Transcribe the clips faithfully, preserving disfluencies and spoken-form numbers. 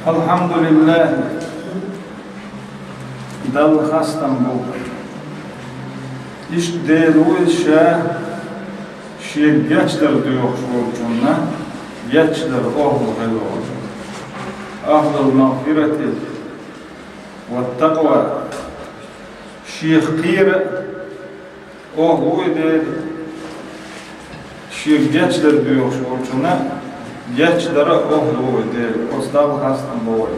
Алхьамдулиллахь, Далла хастам бу. Иштта Дела ву иза ша, шега гечдар доьхуш волчунна гечдар охӀла хила волу. Ахьлул магъфирати ва такъва, шех кхера охӀла ву и Дела, шега гечдар доьхуш волчунна гечдара охӀла ву и Дела, оцу Далла хастам бу вай.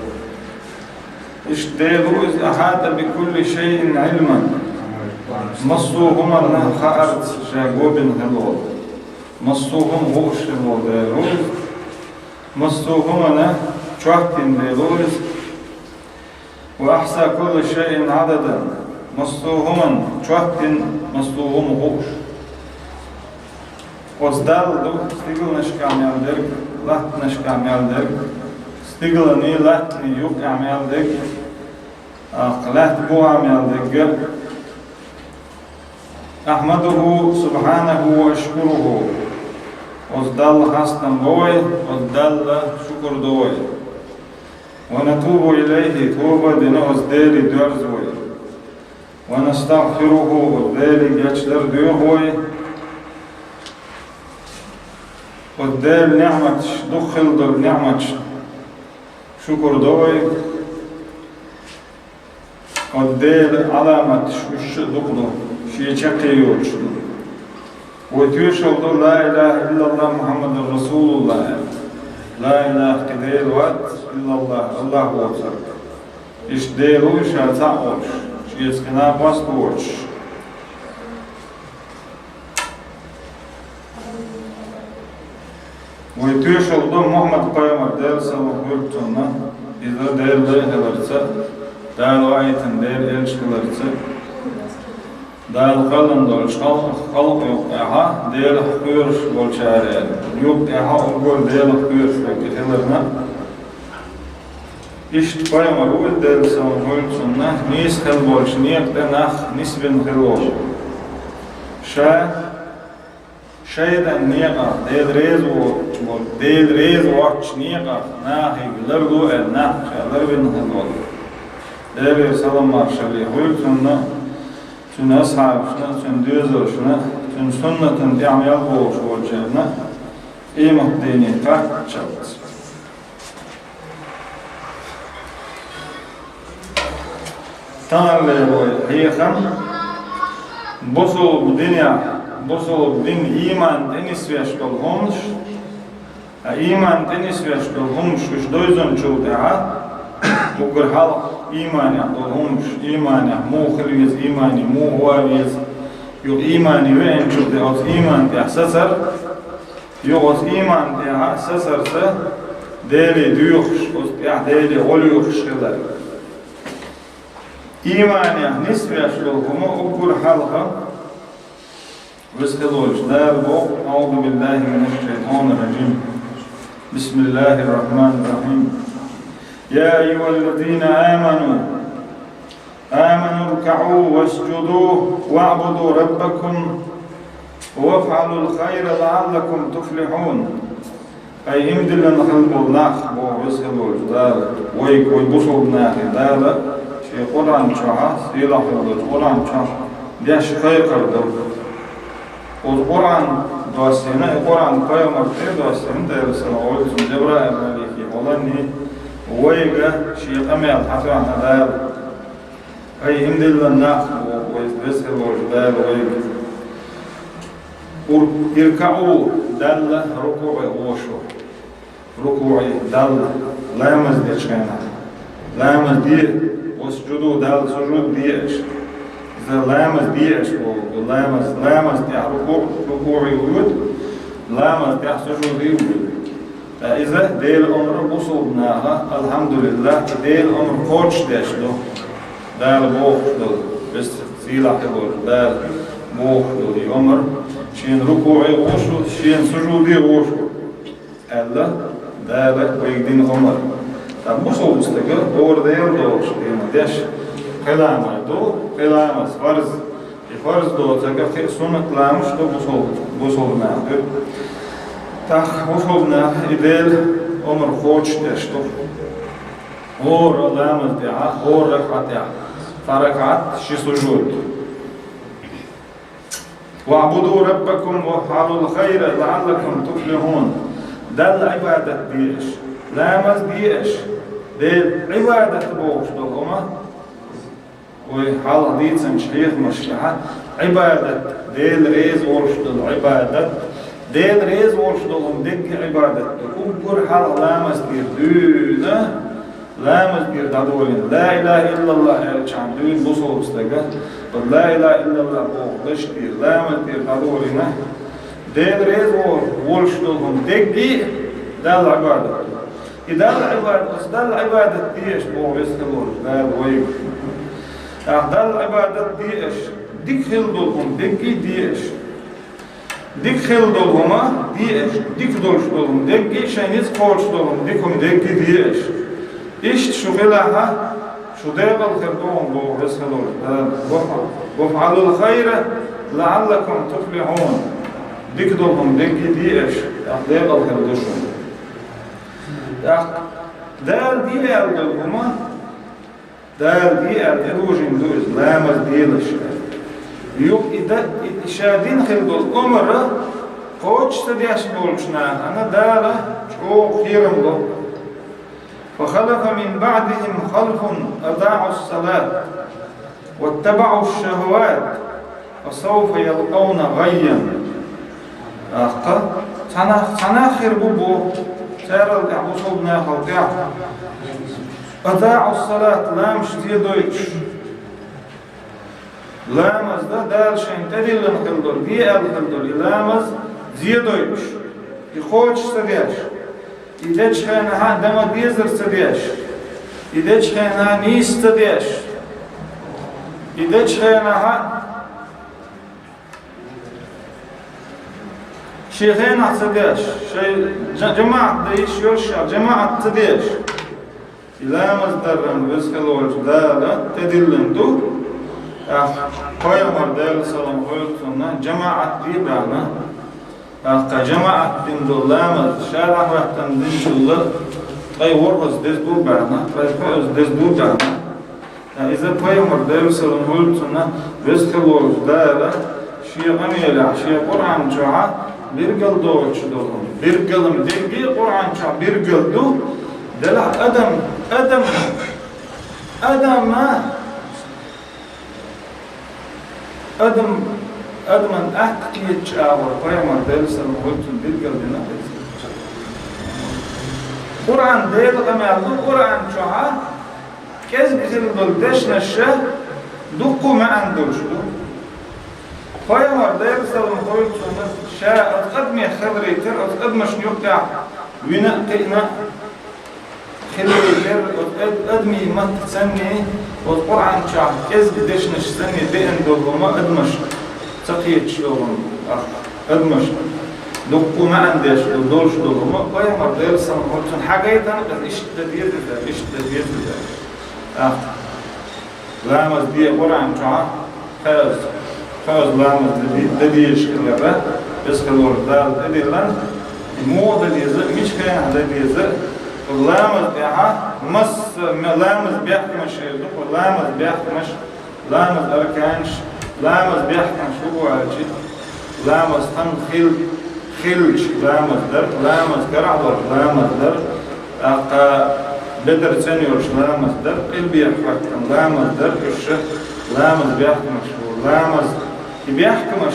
Иштта Дела ву иза, ахьата би кулли шайин Ӏилман, массо а хӀуманна хаарца ша го бина хила волу. Массо а хӀума хууш хила волу Дела ву иза. Массо а хӀуманна чоьттина Дела ву иза. Ва ахьса кулли шайин Ӏададан, массо а хӀуманна чоьттина, массо а хӀума хууш. Оцу Далла ду стигалнашкахь мел дерг, латтанашкахь мел дерг, стигаланний, латтанний юккъехь мел дерг, а, лаьтта бухахь мел дерг. Ахьмадуху субхьанаху ва ашкуруху. Оцу Далла хастам бо вай, оцу Далла шукур до вай. Ва натубу илайхи, тоба а дина оцу Деле доьрзу вай. Ва настагъфируху, оцу Деле гечдар доьху вай. Оцу Делан неӀматаш, дукха хила долу неӀматаш шукур до вай. Оцу Делан Ӏаламаташ уьш а дукха ду, шен чаккхе йоцуш ду. Вай тоьшалла до ла илаха иллаллахӀ Мухьаммадун расулуллахӀ. Ла илаха, кхин Дела вац, иллаллахӀ, АллахӀ воцург. Иштта Дела ву ша цхьаъ волуш, шеца кхин накъост воцуш. Вай тоьшалла до Мухьаммад пайхамар, Делан салам хуьлда цунна, иза Делан лай хиларца, Дала ваийтина Делан элча хиларца, Дала кхоьллина долчу халкъ-, халкъ юккъехьа Делах кхоьруш болчарел юккъехьа уггар Делах кхоьруш верг хиларна. Иштта пайхамар ву иза, Делан салам хуьлда цунна, нийса хила болчу некъа тӀе нах нисбина хила волу. Ша шайтӀан некъах, Дела реза воцучу, Дела реза воцучу некъах нахе ларло аьлла, нах ша ларбина хила волу. Делера салам-маршалла хуьлда цунна, цуьнан асхьабашна, цуьнан доьзалшна, цуьнан суннатана тӀехь мел бохуш волчарна, къематдийне кхаччалц. Таханлера вай хьехам бусулба динехь, бусулба дин, ийман тӀе нисвеш долу хӀуманаш, а ийман тӀе нисвеш долу хӀуманаш уьш дойзанчул тӀаьхьа, уггар хьалха ийманехь долу хӀуманаш, ийманехь муха хила веза, иймане муха ван веза, юха иймане веанчул тӀаьхьа оцу ийман тӀехь сацар, юха оцу ийман тӀехьа сацарца Деле доьхуш, оцу тӀехь Деле гӀо лоьхуш хилар. Ийманехь нисвеш долу хӀума уггар хьалха веза хила волчу Дала боху: أعوذ بالله من الشيطان الرجيم. بسم الله الرحمن الرحيم. يا أيها الذين آمنوا، آمنوا اركعوا واسجدوا واعبدوا ربكم وافعلوا الخير لعلكم تفلحون. Ай, иман диллина хила болу нах, боху веза хила волчу Дала, вайга, вай бусулба нахе Дала шен Къуръан чохь, сийлахь хила долчу Къуръан чохь деш кхайкхар ду. Оцу Къуръан доссийна, и Къуръан пайхамар тӀе доссийна, Делан салам хуьлда цунна, Жабраил малике хьуланний, вайга шен къамел хьатоьхна Дала. Ай, иман диллина нах, боху веза хила волчу Дала вайга. Ур-, иркаӀу, Далла рукуӀе гӀо шу. РукуӀе, Далла, ламаз дечу хенахь. Ламаз де, васджуду, Далла сужуд де аша. Иза ламаз де аша боху, ламаз, ламаз тӀехь рукуӀ, рукуӀе воьду, ламаз тӀехь сужуде воьду. Ткъа иза Делан омра бусулба наха, алхьамдулиллахӀ, и Делан омра кхочушдеш ду. Дала бохуш долу, веза сийлахь хила волчу Дала бохуш долу и омра, шена рукуӀе гӀо шу, шена сужуде гӀо шу, аьлла, Дала вайга дина омра. Ткъа бусулба стага хӀора Дела долуш дина деш, кхин ламаз ду, кхин ламаз фарз. И фарз доцург, кхин суннат ламазаш ду бусул-, бусулба наха дуьрг. ТӀаккха бусулба наха и Делан омра кхочушдеш ду. ХӀора ламаз тӀехьа, хӀора ракаӀат тӀехьа. Цхьа ракаӀат, ши сужуд. «واعبدوا ربكم وافعلوا الخير لعلكم تفلحون». Далла Ӏибадат де аша. Ламаз де аша. Дела Ӏибадат бохуш долу хӀума. Вай хьалха дийцинчу хьехамашкахь, Ӏибадат, Дела реза волуш долу Ӏибадат, Дела реза волуш долу хӀума дерриге Ӏибадат ду. Уггар хьалха ламаз дийр дуьйна, ламаз дийр дӀадолийна. Ла илаха иллаллах аьллачхьана дуьйна бусалба стага, ла илаха иллаллах боху даш дийр, ламаз дийр дӀадолийна. Дела реза волуш долу хӀума дерриге Далла Ӏибадат ду. И Далла Ӏибадат, оцу Далла Ӏибадат де аша боху веза хилла волчу Дала вайга. ТӀаккха Далла Ӏибадат де аша, дика хилла долу хӀума дерриге де аша. Дика хилла долу хӀума де аша, дика долуш долу хӀума дерриге, шайн ницкъ кхочуш долу хӀума дика хӀума дерриге де аша. Иштта шу хилахь, шу декъал хир ду хьуна боху веза хилла волчу Дала. «وافعلوا الخير لعلكم تفلحون». Дика долу хӀума дерриге де аша, тӀаккха декъал хир ду шуна. ТӀаккха Дала де аьлла долу хӀума, Дала де аьлла тӀедожийна ду иза, ламаз делаш. Юха и да, и, и ша дина хилла долу омра кхочуш ца деш болчу нахана Дала чӀогӀа кхерам до. «فخلف من بعدهم خلف أضاعوا الصلاة واتبعوا الشهوات فسوف يلقون غيا». ТӀаккха цхьа нах, цхьа нах хир бу боху, царал тӀехь, бусалба нахал тӀехь. «أضاعوا الصلاة», ламазаш зе дойтуш. Ламаз дан Дала шайна тӀедиллина хилла долу, де аьлла хилла долу, и ламаз зе дойтуш, и кхочуш ца деш, и дечу хенахь а дан ма дезара ца деш, и дечу хенахь а нийса ца деш, и дечу хенахь а шен хенахь ца деш, шайн жа-, жамаӀат дан йиш йолуш а, жамаӀат ца деш. И ламаз дарран веза хилла волчу Дала тӀедиллина ду. ТӀаккха пайхамар, Делан салам хуьлда цунна, жамаӀат де баьхна. ТӀаккха жамаӀат дина долу ламаз, ша дӀахӀоьттина динчул а ткъе ворхӀазза деза ду баьхна, ткъе пхоьазза деза ду баьхна. Иза пайхамар, Делан салам хуьлда цунна, веза хилла волчу Дала шен къамелехь, шен Къуръан чохь а билгал доцуш долу. Билгал-м дерриге Къуръан чохь билгал ду, делахь адам, адам, адама, адам, адаман атта кхетачу агӀор пайхамар, Делан салам хуьлда цунна, билгал дина иза. Къуръан Делан къамел ду, Къуръан чохь а кӀезиг хилла долу дешнаш дуккха а маьӀна долуш ду. Пайхамар, Делан салам хуьлда цунна, ша оцу адамех хиларе терра, оцу адамашна юкъахь вина а, кхиъна а хиларе терра, оцу ад-, адамийн матта санна, оцу Къуръан чохь кӀезиг дешнаш санна деана долу хӀума адамаш ца кхеташ долу хӀума, адамаш дуккха а маьӀна деш долу, долуш долу хӀума, пайхамар, Делан салам хуьлда цунна, хьагайтина, иза иштта дан деза, иштта дан деза. ТӀаккха ламаз де Къуръан чохь, кхуза, кхуза ламаз де, де дезаш хиларна, веза хилла волчу Дала тӀедиллина, и муха дан деза, мича хенахь дан деза, ламаз тӀехь, масса, ме-, ламаз бехкамаш хир ду, ламаз бехкамаш, ламаз арканаш, ламаз бехкамаш хӀун бу аьлча, ламаз хан хил-, хилча ламаз дар, ламаз карахь долчу ламаз дар, тӀаккха бедар цӀена йолуш ламаз дар, къилбехьа хӀоьттина ламаз дар, уьш ламаз бехкамаш бу. Ламаз, и бехкамаш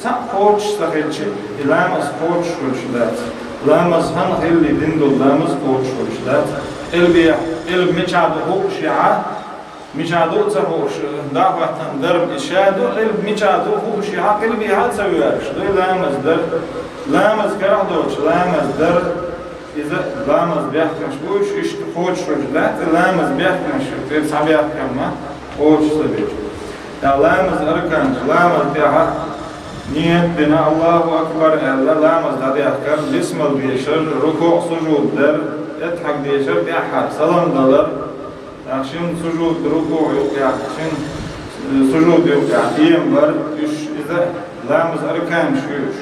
цхьаъ кхочуш ца хилча, и ламаз кхочуш хуьлуш дац. Ламаз хан хилла дина долу ламаз кхочуш хуьлуш дац. Къилбехьа, къилба мичахь ду хууш яхьа, мичахь ду а ца хууш, дӀахӀоьттина дарба и ша ду, къилба мичахь ду хууш яхьа, къилбехьа а ца воьрзуш ду ламаз дар. Ламаз карахь доцуш ламаз дар, иза ламаз бехкамаш бу, уьш иштта кхочуш хуьлуш дац, и ламаз бехкамаш, церан цхьа бехкам а кхочуш ца бечу. Ткъа ламаз арканаш, ламаз тӀехь ният дина, Аллаху акбар аьлла, ламаз дӀадехкар, бисмал дешар, рукуъ, сужуд дар, эттахьаг дешар, тӀаьххьара салам далар, тӀаккха шина сужуд, рукуъ юкъехь, шина, э, сужуд юкъехь эм бар, уьш иза ламаз арканаш ю уьш.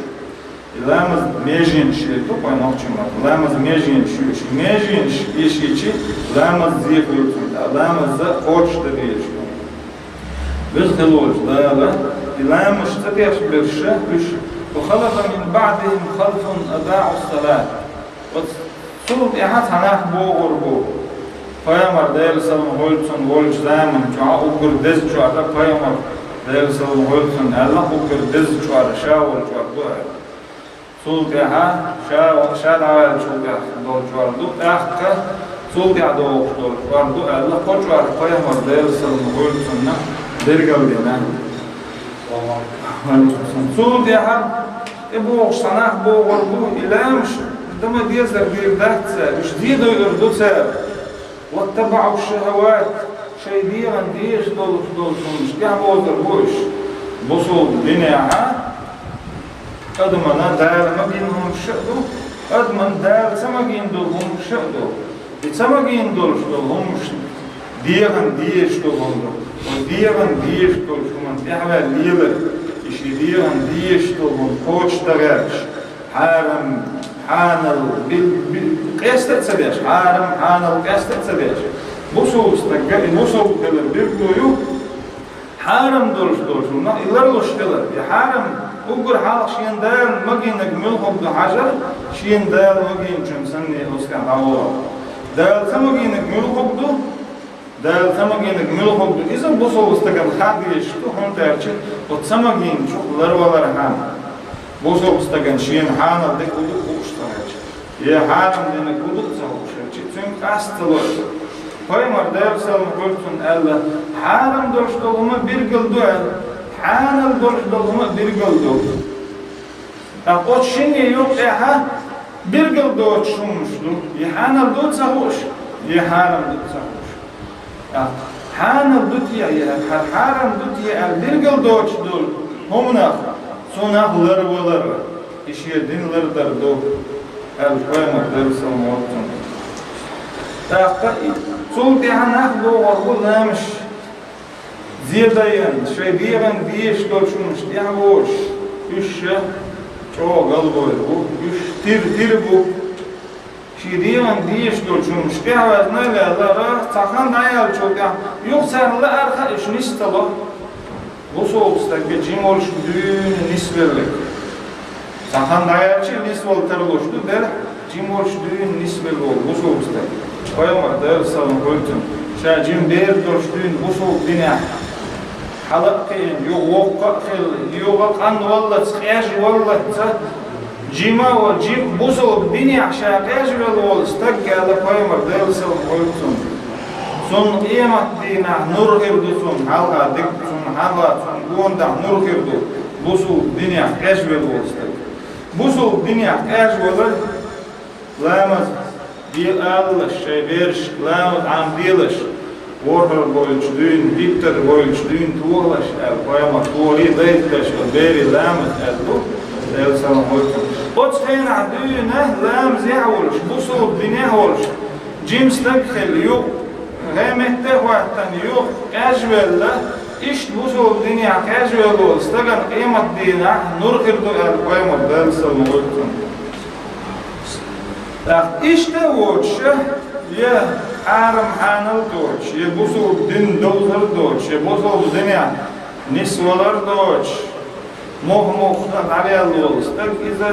И ламаз меженаш ю, ту кхойнохчу ма, ламаз меженаш ю, ши меженаш ишичи ламаз зехуьлцунта, ламаз за кхочушда дезаш ду. Веза хилолчу Дала, и ламаз ца деш берш, уьш, «فخلف من بعدهم خلف أضاعوا الصلاة». Оцу цул тӀаьхьа цхьа нах богӀур бу. Пайхамар Делан салам хуьлда цунна волчу заман чохь уггар деза чохь ду, пайхамар Делан салам хуьлда цунна аьлла, уггар деза чохь ша волчохь ду аьлла. Цул тӀаьхьа ша, ша дӀаваьллачул тӀаьхьа долу чкъор ду, тӀаккха цул тӀаьхьа догӀуш долу чкъор ду аьлла, кхо чкъор пайхамар Делан салам хуьлда цунна билгал дина. Цул тӀаьхьа тӀебогӀуш цхьа нах богӀур бу, и ламаз дан ма дезар дийр дац цара, уьш дедойур ду цара. «واتبعوا الشهوات», шайн дегӀан дезаш долуш долчу хӀуманаш тӀехь бозур бу уьш. Бусулба динехь адамана Дала магийна хӀуманаш а ду, адамана Дала ца магийна долу хӀуманаш а ду. И ца магийна долуш долу хӀуманаш дегӀан дезаш долу хӀума ду. Вай дегӀан дезаш долчу хӀуманна тӀехь ваьлла лелар, и шен дегӀан дезаш долу хӀума кхочушдан гӀерташ. Хьарам, хьанал, бил-, бил-, къеста а ца деш, хьарам, хьанал къеста а ца деш. Бусулба стаг, и бусулба хилар билгало ю, хьарам долуш долчунна и ларлуш хилар. И хьарам уггар хьалха шена Дала магийнарг муьлхарг ду хьажар, шена Дала магийначун санна оцу тӀехь дӀавахар. Дала ца магийнарг муьлхарг ду, Дала ца магийнарг муьлхарг ду, иза бусулба стагана хан дезаш ду, хӀунда аьлча оцу ца магийначух ларвалархьама. Бусулба стагана шена хьанал дерг хӀун ду хууш ца хилча, я хьарам дерг хӀун ду ца хууш хилча, цуьнга къаста ца ло иза. Пайхамар Делан салам хуьлда цунна аьлла, хьарам долуш долу хӀума билгал ду аьлла, хьанал долуш долу хӀума билгал ду. ТӀаккха оцу шинна юкъа тӀехь билгал доцуш хӀуманаш ду, я хьанал ду ца хууш, я хьарам ду ца хууш. ТӀаккха хьанал ду те, я хьа-, хьарам ду те аьлла билгал доцуш долу хӀуманах, цунах ларвалар, и шен дин лардар ду, аьлла пайхамар Делан салам хуьлда цунна. ТӀаккха и, цул тӀаьхьа нах богӀур бу ламаз. Зен дайна, шайн дегӀан дезаш долчу хӀуманаш тӀехь воцуш, уьш ша чӀогӀа галбевр бу, уьш тира, тира бу. Шен дегӀан дезаш долчу хӀуманаш тӀехь ваьзнай лелара, цхьа хан дӀаяьллачул тӀаьхьа, юха царна лаарх а уьш нис ца ло. Бусулба стаг жима волуш дуьйна нисвелларг. Цхьа хан дӀаяьлча нисвала тарлуш ду, делахь жима волуш дуьйна нисвелла волу бусулба стаг. Пайхамар Делан салам хуьлда цунна, ша жима бер долуш дуьйна бусулба динехь хьала а кхиъна, юха воккха а хилла, юха къанваллалц, къежваллалц, жима а, жима бусулба динехь ша къежвелла волу стаг аьлла пайхамар Делан салам хуьлда цунна. Цунна къематдийнахь нур хир ду цунна хьалха дика, цунна хьалха, цунна гондахь нур хир ду. Бусулба динехь къежвелла волу стаг. Бусулба динехь къежвалар, ламаз де алалаш, шайн берашка ламаз Ӏамаделаш, ворхӀар бойлучу дуьйна, диттар бойлучу дуьйна тохалаш аьлла, пайхамар тохале дайтташ, бере ламаз аьлла ду, Делан салам хуьлда цунна. Оцу хенахь дуьйна ламазехь а волуш, бусулба динехь а волуш, жима стаг а хилла юха, гӀеметта а хӀоттана юха, къежвелла, иштта бусулба динехь къежвелла волу стагана къематдийнахь нур хир ду аьлла пайхамар Делан салам хуьлда цунна. ТӀаккха иштта а воцуш, я хьарам хьанал доцуш, я бусулба дин довзар доцуш, я бусулба динехь нисвалар доцуш, муха-мухха дӀавелла волу стаг иза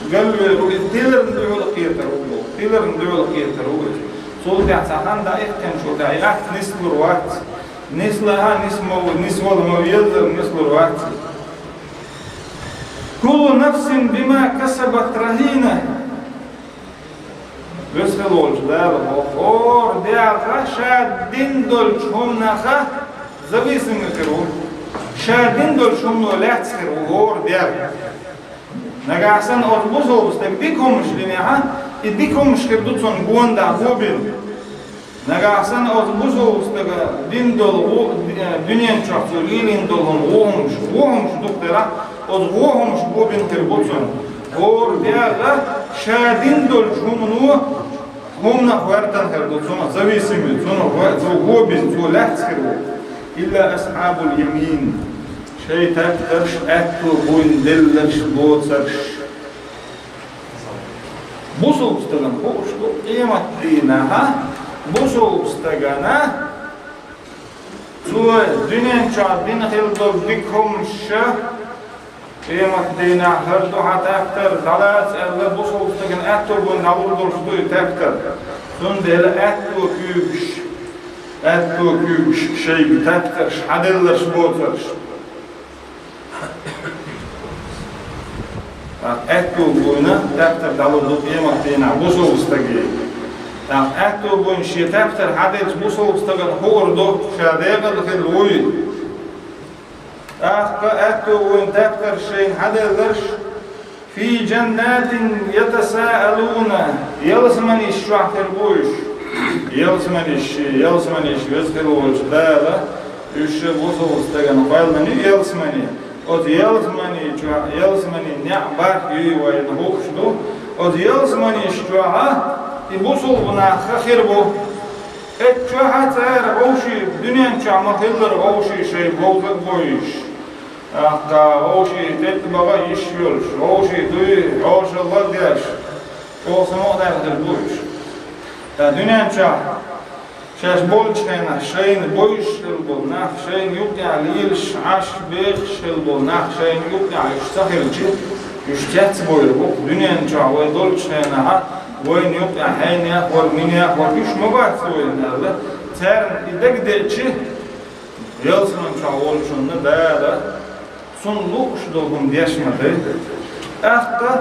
галвер ву, иза тиларна дуьхьал кхетар ву боху, тиларна дуьхьал кхетар ву иза. Цул тӀаьхьа цхьа хан дӀаихкинчул тӀаьхьа, и атта нислур вац. Нислахь а, нисмо-, нисвала ма веззара, нислур вац иза. «كل نفس بما كسبت رهينة». Веза хилла волчу Дала боху, хӀора дегӀ ша дина долчу хӀуманах зависимый хир ву. Ша дина долчу хӀумано лаьцна хир ву хӀора дегӀ. Нагахь санна оцу бусулба стага дика хӀуманаш динехь, и дика хӀуманаш хир ду цунна гондахь го бина. Нагахь санна оцу бусулба стага дина долу гӀу-, ди-, дуьнен чохь цо лелийна долу хӀума, гӀо хӀумаш, гӀо хӀумаш дукха делахь, оцу гӀо хӀумаш го бина хир бу цунна. ХӀора дегӀ ша дина долчу хӀумано, хӀуманах гӀоьртина хир ду цунах, зависимый, цунах гӀо-, цо го бина, цо лаьцна хир ву. «إلا أصحاب اليمين». Шайн таттарш, аьтто буйна делларш, боцарш. Бусалба стагана хууш ду къематдийнахьа, бусалба стагана цо дуьнен чохь дина хилла долу дика хӀуманаш къематдийнахь хӀара ду хьан тептар, дӀалаца аьлла, бусалба стагана аьтто бен дӀалур долуш ду и тептар. Цундела аьтто куьйгаш, аьтто куьйгаш шайга тептарш хьаделларш боцурш. ТӀаккха аьтто буйна тептар дӀалур ду къематдийнахь бусалба стаге. ТӀаккха аьтто буйна шен тептар хьаделлачу бусалба стагана хуур ду, ша декъала хилла вуй. ТӀаккха аьтто буйна тептарш шайна хьаделларш, фи жаннатин ятасаалуна, ялсаманиш чохь хир бу уьш. Ялсаманиш, ялсаманиш веза хила волчу Дала, уьш бусалба стагана кхоьллина ю ялсамани. Оцу ялсамани чохь, ялсамани неӀ барх юй вайна хууш ду. Оцу ялсаманиш чохь и бусалба нах хир бу. Эццахь цара вовший дуьнен чохь ма-хиллара вовший шайн вовза а бойуш. ТӀаккха вовший тӀе а баха йиш йолуш, вовший дуй хьошалла а деш, чӀогӀа самукъадаьлла хир бу уьш. Ткъа дуьнен чохь шаьш болчу хенахь шайна бойуш хилла болу нах, шайна юкъехь лелаш Ӏаш бехаш хилла болу нах, шайна юкъехь уьш ца хилча, уьш цецбойр бу. Дуьнен чохь вай долчу хенахь вайна юкъехь хьенех вара, минех вара, уьш ма бац вайна аьлла, царна и дагадеъча, ялсамани чохь волчунна Дала цунна лууш долу хӀума деш ма дай. ТӀаккха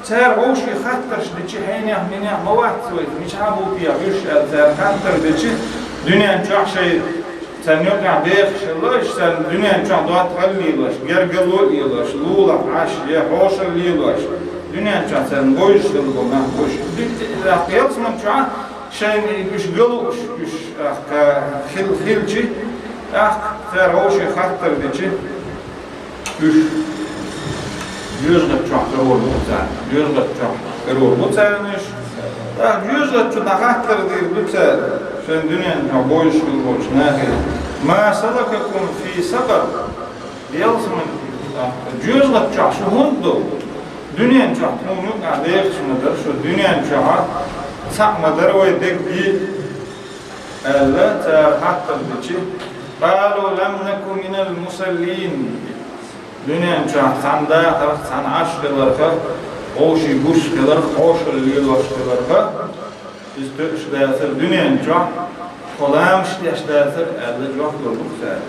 цара вовшийн хаттарш дича, хьенех, минех ма вац вай, мичахь бу те уьш аьлла, цара хаттар дича, дуьнен чохь шайн царна юкъахь бехаш хилла, уьш царна дуьнен чохь доттагӀалла лелош, гергарло а лелош, лулахь Ӏаш я хьошалла лелош, дуьнен чохь царна бойуш хилла болу нах бу уьш. ТӀаккха ялсамани чохь шайна уьш галуш, уьш, тӀаккха хил-, хилча, тӀаккха цара вовшийн хаттар дича, уьш жоьжахати чохь карор бу царна. Жоьжахати чохь карор бу царна уьш. ТӀаккха жоьжахати чу дӀахаттар дийр ду цара, шайн дуьнен чохь бойуш хилла болчу нахе: «Ма салакакум фи сакъар?» Ялсамани, а, жоьжахати чохь шу хӀунда ду? Дуьнен чохь тхуна юкъахь дехаш ма дара шу, дуьнен чохь цхьаъ ма дара вай дерриге, аьлла, цара хаттар дича, къалу: «Лам наку минал мусаллин». Дуьнен чохь цхьана дахарх, цхьана Ӏаш хиларх, вовшийн гуш хиларх, хьошалла лелош хиларх, иза тоьуш дацара дуьнен чохь, тхо ламаш деш дацара аьлла, жоп лур бу цара.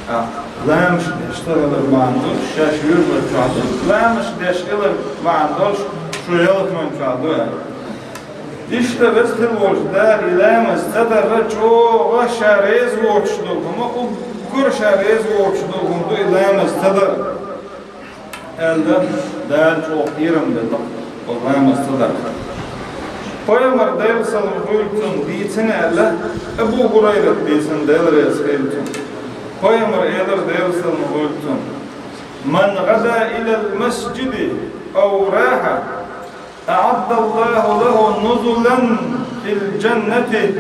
А, ламаш деш ца хилар бахьана долуш, шаьш жоьжахати чохь ду, ламаш деш хилар бахьана долуш, шу ялсамани чохь ду аьлла. Иштта веза хила волчу Дала и ламаз ца дарра чӀогӀа ша реза воцуш долу хӀума, уггар ша реза воцуш долу хӀума ду и ламаз ца дар. Аьлла, Дала чӀогӀа кхерам делла, оцу ламаз ца дарх. Пайхамар, Делан салам хуьлда цунна, дийцина аьлла, Абу Хурайрата дийцина, Дела реза хуьлда цунна. Пайхамар элира, Делан салам хуьлда цунна: «Ман гӀада илал масжиди ав раха, аӀаддаллаху лаху нузулан фил жаннати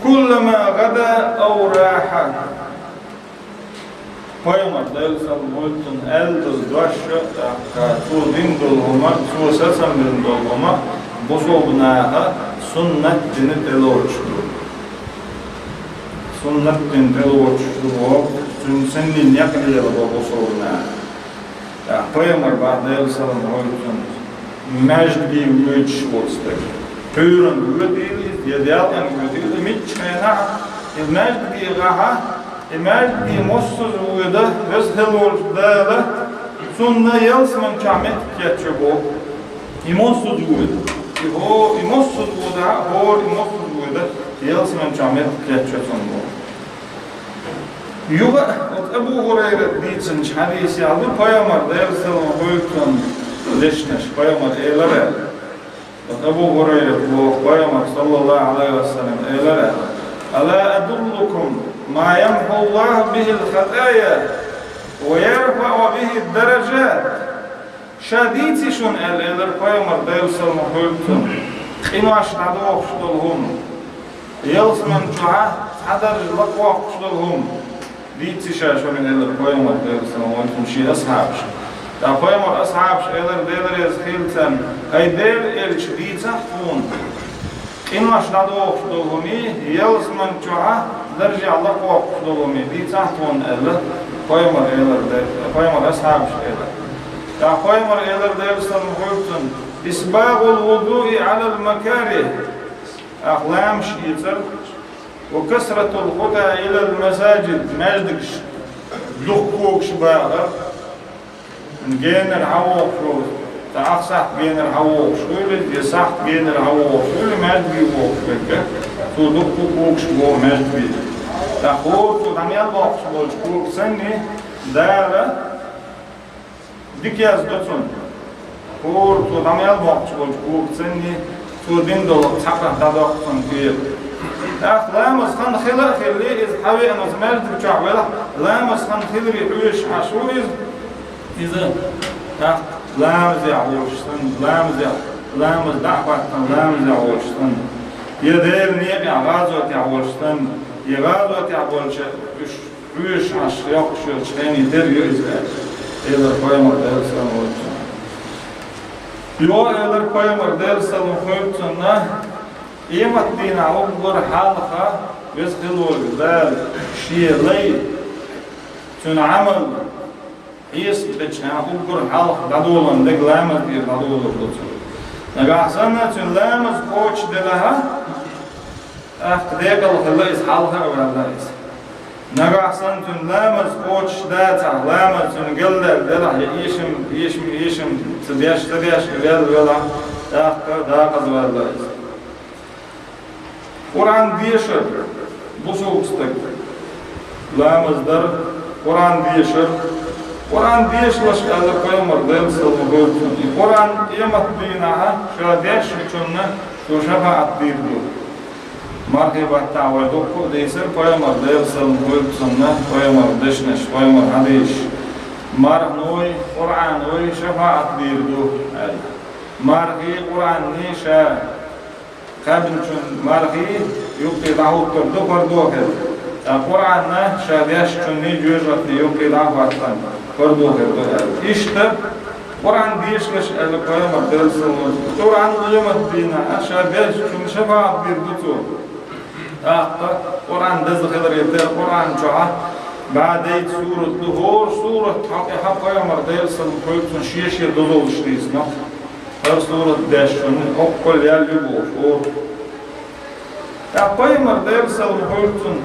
куллама гӀада ав раха». Пайхамар, Делан салам хуьлда цунна, аьлла долу дош, тӀаккха цо дина долу хӀума, цо сацам бина долу хӀума бусалба наха суннат дина тӀелоцуш ду. Суннат дина тӀелоцуш ду боху, цуьнан санна некъ лела бо бусалба наха. ТӀаккха пайхамар боху, Делан салам хуьлда цунна, маьждиге воьдуш волу стаг. Кхоьрун воьдийла иза, я делкъан воьдийла, миччахьенахь, и маьждиге гӀахьа, и маьждиге массаза воьду, веза хила волчу Дала, цунна ялсамани чохь меттиг кечйо боху. И массаза воьду. И хӀо-, и массаза воьду, хӀора и массаза воьду, ялсамани чохь меттиг кечйо цунна боху. Юха а оцу Абу Хурайрата дийцинчу хьадисехь ду пайхамар, Делан салам хуьлда цунна, дешнаш, пайхамар элира. Оцу Абу Хурайрата боху, пайхамар, саллаллаху Ӏалайхи ва саллам, элира: «Ала адуллукум ма ямхьу Аллаху бихил хатая ва ярфаӀу бихид даражат?» Ша дийци шуна аьлла, элира пайхамар, Делан салам хуьлда цунна, къинош дӀадохуш долу хӀума, ялсамани чохь цхьа даржа лакхвоккхуш долу хӀума. Дийци ша шуна, элира пайхамар, Делан салам хуьлда цунна, шен асхьабашка. Ткъа пайхамар асхьабаша элира, Дела реза хуьлда царна: Ай Делан элча, дийцахь тхуна, къинош дӀадохуш долу хӀума, ялсаман чохь даржехь лакхоккхуш долу хӀума дийцахь тхуна аьлла, пайхамар элар де-, пайхамар асхьабаш элар. ТӀаккха пайхамар элар, Делан салам хуьлда цунна: «Исбагъул вудуи Ӏалал макарих». ТӀаккха ламаз эцар, «ва касратул хутӀа илал масаджид», маьждигаш дукха когаш бахар, генара хьан вогӀуш волу, цхьа ах сахьт генара хьан вогӀуш хуьлу, я сахьт генара хьан вогӀуш хуьлу, маьждиге вогӀуш верг, цо дукха когаш боху маьждиге. ТӀаккха хӀора цо дӀа мел боккхуш болчу кога санна, Дала дика яздо цунна. ХӀора цо дӀа мел боккхуш болчу кога санна, цо дина долу цхьа къа дӀадоккху цунна кхера. ТӀаккха ламаз хан хила а хилла, иза хьан веана маьждиг чохь велахь, ламаз хан хиларе хьоьжуш Ӏаш ву иза. Иза тӀаккха ламазехь волуш санна, ламазехь, ламаз дӀа а хӀоттана, ламазехь волуш санна, я Делан некъехь гӀазотехь волуш санна, я гӀазотехь болчу уьш хьоьжуш Ӏаш йоккхуш йолчу хене тера ю иза аьлла, элира пайхамар, Делан салам хуьлда цунна. Йо, элира пайхамар, Делан салам хуьлда цунна, къематдийнахь уггар хьалха веза хила волу Дала шен лай, цуьнан Ӏамал хьесап дечу хенахь уггар хьалха дӀадолан дерг ламаз дийр дӀадолур ду цо. Нагахь санна цуьнан ламаз кхочушделахь, тӀаккха декъала хилла иза, хьалха а ваьлла иза. Нагахь санна цуьнан ламаз кхочушдацахь, ламаз цуьнан галдаьлла делахь, я эшам, эшам, эшам ца деш, ца деш, ваьлла велахь, тӀаккха декъаза ваьлла иза. Къуръан дешар, бусулба стаг, ламаз дар, Къуръан дешар, Къуръан дешалаш аьлла пайхамар, Делан салам хуьлда цунна. И Къуръан къематдийнахь ша дешначунна цо шафаӀат дийр ду. Мархий баттахь вай дуккха а дийцира пайхамар, Делан салам хуьлда цунна, пайхамар дешнаш, пайхамар хьадисаш. Марханой, Къуръаной шафаӀат дийр ду аьлла. Мархий, Къуръанний ша кхаьбначун мархий юккъе дӀахӀуттур ду, пардо хир. Ткъа Къуръанна ша дешначунний жоьжахатний юккъе дӀа а хӀоттана, пардо хир ду аьлла. Иштта Къуръан дешалаш аьлла пайхамар, Делан салам хуьлда цунна, Къуръан къематдийнахь ша дешначунна шафаӀат дийр ду цо. ТӀаккха Къуръан деза хиларе терра, Къуръан чохь бӀе дейтта сурат ду, хӀора сурат хьокъехь пайхамар, Делан салам хуьлда цунна, шен-шен дозаллаш дийцина. ХӀара сурат дешначунна хӀоккхул ял ю бохуш, хӀора. ТӀаккха пайхамар, Делан салам хуьлда цунна,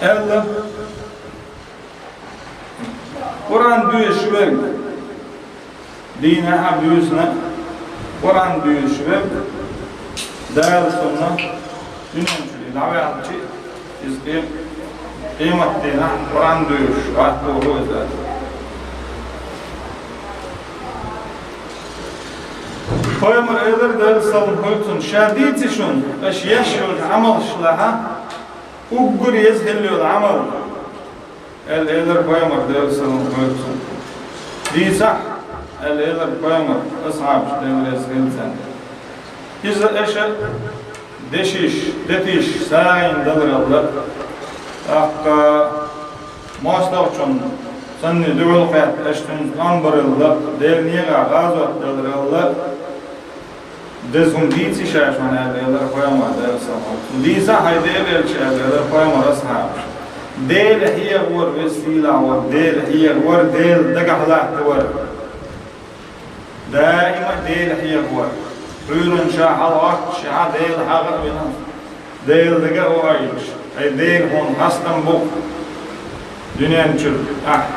аьлла: Къуръан доьшуш верг, дийнахь а, буьйсанна а Къуръан доьшуш верг, Дала цунна дуьнен чуьра дӀаваьлча, иза къе-, къематдийнахь Къуръан доьшуш гӀатто ву иза. Пайхамар элира, Делан салам хуьлда цунна: «Ша дийци шуна, аша еш йолчу Ӏамалшлахь уггар еза хила йолу Ӏамал?» — аьлла элира пайхамар, Делан салам хуьлда цунна. «Дийцахь», — аьлла элира пайхамар, асхьабаш, Дела реза хила царна. Иза аша дешиш, детиш сагӀина даларалла, тӀаккха мостагӀчун санна дуьхьал кхетта аша цуьнца тӀом баралла, Делан некъахь гӀазот даларалла, деза хӀума дийци ша шуна аьлла элира пайхамар, Делан салам хуьлда цунна. Дийцахь, хӀай Делан элча аьлла элира пайхамар, асхьабаш. Дела хьехавар, веза сийлахь волу Дела хьехавар, Дела дагахь латтавар. Даима Дела хьехавар. Пхьуьйранна ша хьалагӀоттуш, ша Дела хьаха а вина, Дела дага а ваийтуш, хӀай Дела, хьуна хастам бу-кх дуьнен чуьра ахь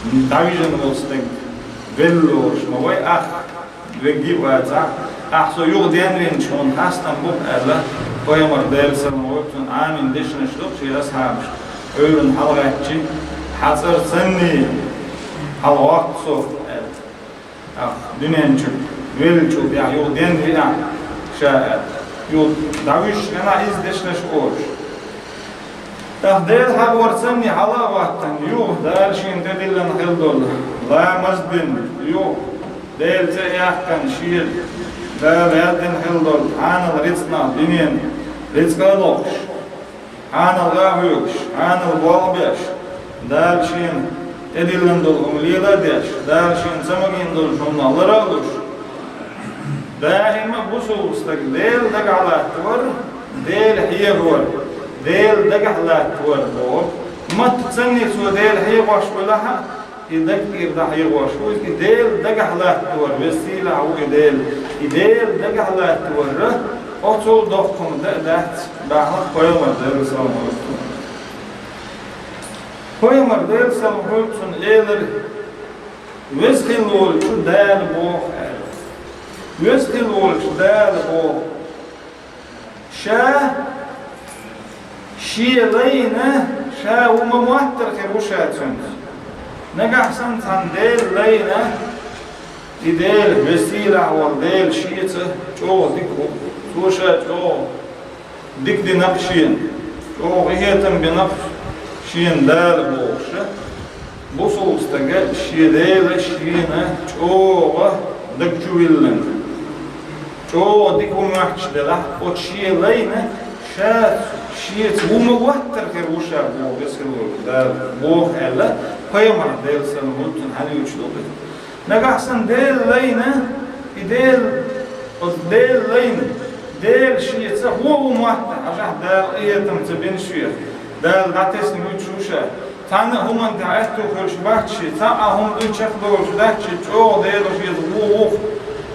дӀавижина волу стаг, велла лоруш ма вай ахь, вегги а вацахь, ахь со юха денвинчу хьуна хастам бу-кх аьлла, пайхамар, Делан салам хуьлда цунна, Ӏамийна дешнаш ду-кх шен асхьабашка, Ӏуьйранна хьалагӀаьттича, хьан цӀарца санний хьалагӀотту со аьлла. Ахь дуьнен чу веллачул тӀаьхьа юха денвиахь ша аьлла. Юха дӀавуьжучу хенахь иза дешнаш олуш. ТӀаккха Дела хьехавар санний хьала а хӀоттана, юха Дала шена тӀедиллина хила долу ламаз а дина, юха Делан цӀе а яьккхина, шена Дала яздина хила долу хьанал рицкъанах дуьненан рицкъа а лохуш, хьанал гӀа а хьоьгуш, хьанал болх а беш, Дала шена тӀедиллина долу хӀума лела а деш, Дала шена ца магийна долчу хӀуманах лара а луш, даима бусулба стаг Делан дагахь латтавар, Дела хьехавар, Делан дагахь латтавар боху. Матта цӀанний цо Дела хьехош велахь а, и даг тӀера дӀахьехош ву иза, и Делан дагахь латтавар, веза-сийлахь ву и Дела, и Делан дагахь латтавар, оцул доккха хӀума дан а дац, бахьана пайхамар Делан салам хуьлда цунна. Пайхамар Делан салам хуьлда цунна элира: «Веза хилла волчу Дала боху», – аьлла. Веза хилла волчу Дала боху: «Ша Шен лайна Ша ву ма-моттара хир ву Ша цуьнца. Нагахь санна цхьана Дела лайна, и Дела, веза-сийлахь волу Дела Шеца чӀогӀа дика ву. Цо Ша чӀогӀа дика дина-кх шена, чӀогӀа къинхетам бина-кх шена Дала», – бохуш, бусулба стага шен Дела шена чӀогӀа даг чу виллина, чӀогӀа дика ву моьттуш делахь, оцу шен лайна Ша Шеца ву ма-моттара хир ву Ша боху, веза хилла волчу Дала боху аьлла, пайхамар Делан салам хуьлда цунна хьан дуьйцуш ду-кх иза. Нагахь санна Дела лайна, и Дела, оцу Дела лайна, Дела Шеца ву ма-моттара, хьажахь, Дала къинхетам ца бина шех, Дала дӀатесна вуьтуш ву Ша. Цхьана а хӀуманна тӀехь аьтту хилча бац шен, цхьа а хӀума дуьйцуш чекхдолуш дац шен, чӀогӀа Дела Шеца ву ву-кх,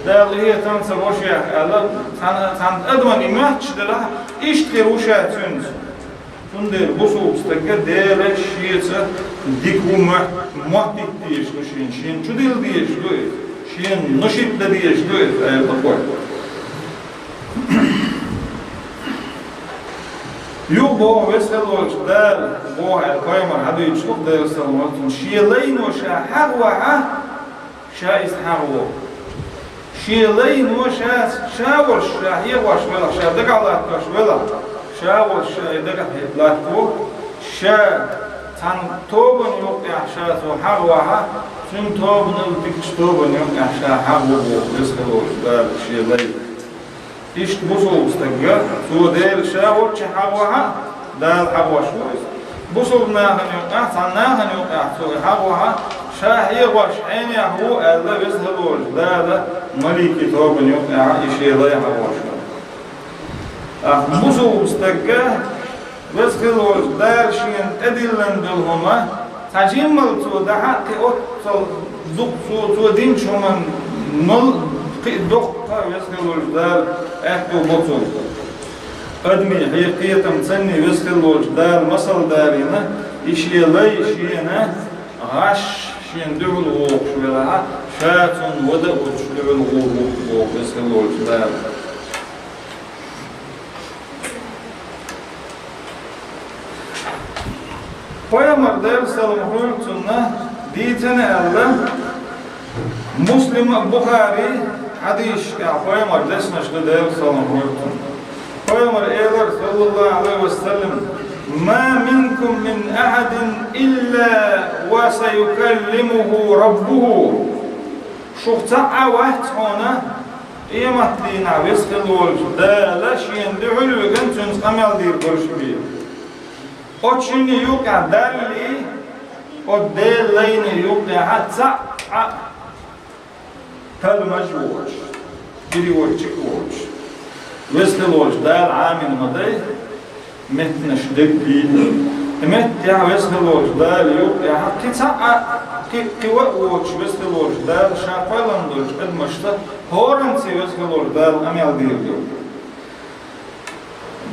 Дала къинхетам ца бо шех аьлла, цхьана, цхьана адамна и моьттуш делахь, иштта хир ву Ша цуьнца. Цундела бусулба стага Дела Шеца дика ву моьт-, моттийта дезаш ду шена, шена чудилла дезаш ду иза, шена нушитта дан дезаш ду иза, аьлла кхой. Юха боху, веза хилла волчу Дала боху аьлла, пайхамар хьан дуьйцуш ду-кх, Делан салам хуьлда цунна, шен лайно Ша хьагӀ вахь а, Ша иза хьагӀ во. Шен лайно Ша, Ша волуш Ша хьехош велахь, Ша дагахь латтош велахь, Ша волуш Ша и дагахь латтаво, Ша цхьана тобанна юккъехь Ша цо хьагӀ вахь а, цуьнан тобанал дикачу тобанна юккъехь Ша хьагӀ во боху, веза хилла волчу Дала шен лайна. Иштта бусулба стага, цо Дела Ша волчу хьагӀ вахь а, Дала хьагӀош ву иза. Бусулба нахана юккъехь, цхьана нахана юккъехь цо и хьагӀ вахь а, Ша хьехош хьенех ву аьлла, веза хилла волчу Дала маликийн тобанна юккъехь и шен лай хьагӀош ву. ТӀаккха бусулба стага, веза хилла волчу Дала шена тӀедиллина долу хӀума, цхьа жиммал цо дахь а, кхин оццул дукха цо, цо динчу хӀуманал кхин а доккха, веза хилла волчу Дала аьтто бо цунна. Адамийн хьекхетам цанний, веза хилла волчу Дала масал далийна, и шен лай шена гӀаш, шена дуьхьал вогӀуш велахь а, Ша цунна вада а водуш дуьхьал гӀур ву боху, веза хилла волчу Дала. Пайхамар, Делан салам хуьлда цунна, дийцина аьлла, Муслима а, Бухари хьадисашкахь пайхамар деснаш ду, Делан салам хуьлда цунна. Пайхамар элира, саллаллаху Ӏалайхи ва саллам: «Ма минкум мин ахьадин илла ва саюкаллимуху раббуху». Шух цхьа а вац хьуна, къематдийнахь веза хилла волчу Дала шена дуьхьал виган цуьнца къамел дийр болуш бен. Оцу шинна юккъехь Далли, оцу Делан лайна юккъехь цхьа а талмаж воцуш, переводчик воцуш. Веза хилла волчу Дала Ӏамийна ма дай, меттанаш дерг дийна. И меттехь веза хилла волчу Дала юккъехь кхин цхьа а, кхин, кхин ва а воцуш, веза хилла волчу Дала Ша кхоьллина долчу адамашца хӀоранца веза хилла волчу Дала къамел дийр ду.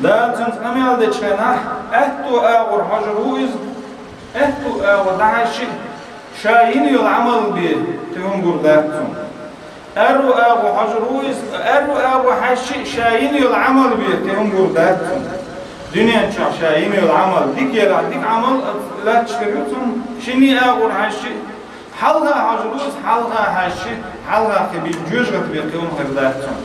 Дала цуьнца къамел дечу хенахь, аьтту агӀор хьожур ву иза, аьтту агӀор дӀахьаьжчи, ша йина йолу Ӏамал бен кхин хӀума гур дац цунна. Аьрру агӀор хьожур ву иза, аьрру агӀор хьаьжчи, ша йина йолу Ӏамал бен кхин хӀума гур дац цунна. Дуьнен чохь ша йина йолу Ӏамал дика елахь, дика Ӏамал лаьтташ хир ю цунна, шинний агӀор хьаьжчи, хьалха хьожур ву иза, хьалха хьаьжчи, хьалха кхин бен жоьжахати бен кхин хӀума хир дац цунна.